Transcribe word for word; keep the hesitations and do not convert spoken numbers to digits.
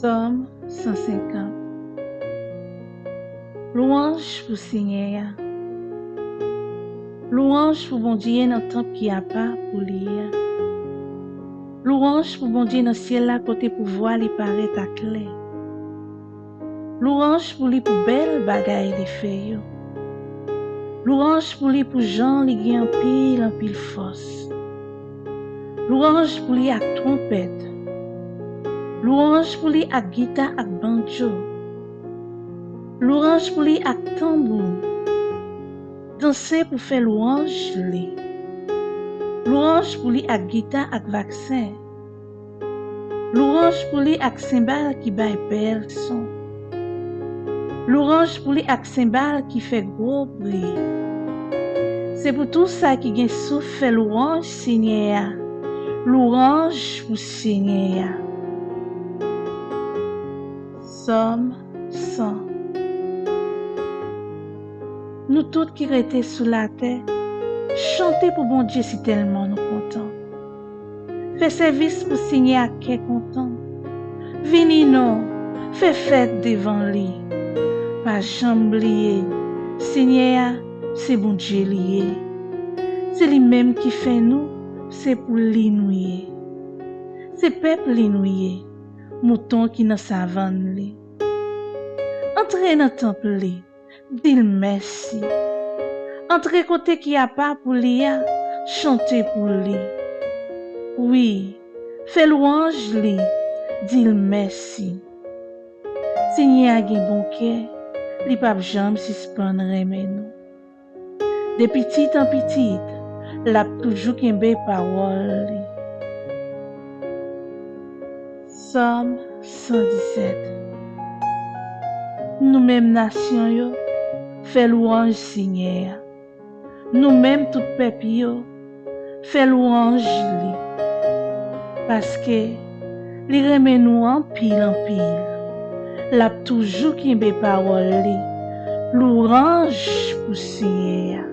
Sòm san senkant. Lwanj pou Senyè a. Lwanj pou Bondye nan tanp ki apa pou li a. Lwanj pou Bondye nan syèl la kote pouvwa li parèt aklè. Lwanj pou li pou bèl bagay li fè yo. Lwanj pou li pou jan li gen anpil, anpil fòs. Lwanj pou li ak twonpèt. Lwanj pou li ak gita ak banjo. Lwanj pou li ak tanbou. Danse pou fè lwanj li. Lwanj pou li ak gita ak vaksen. Lwanj pou li ak senbal ki bay bèl son. Lwanj pou li ak senbal ki fè gwo bri. Se pou tou sa ki gen souf fè lwanj Senyè a. Lwanj pou Senyè a. Sòm san. Nou tout ki rete sou latè, chante pou Bondye si tèlman nou kontan. Fè sèvis pou Senyè ak kè kontan. Vini non, fè fèt devan li. Pa janm bliye, Senyè a, se Bondye li ye. Se li menm ki fè nou, se pou li nou ye. Se pèp li nou ye, mouton ki nan savann li. Antre nan tanp li, di l mèsi. Antre kote ki apa pou li a, chante pou li. Wi, fè lwanj li, di l mèsi. Senyè a gen bon kè, li p ap janm sispann renmen nou. De pitit an pitit, l ap toujou kenbe pawòl li. Sòm san disèt. Nou menm nasyon yo, fè lwanj Senyè a. Nou menm tout pèp yo, fè lwanj li. Paske li renmen nou anpil, anpil. L ap toujou kenbe pawòl li. Lwanj pou Senyè a.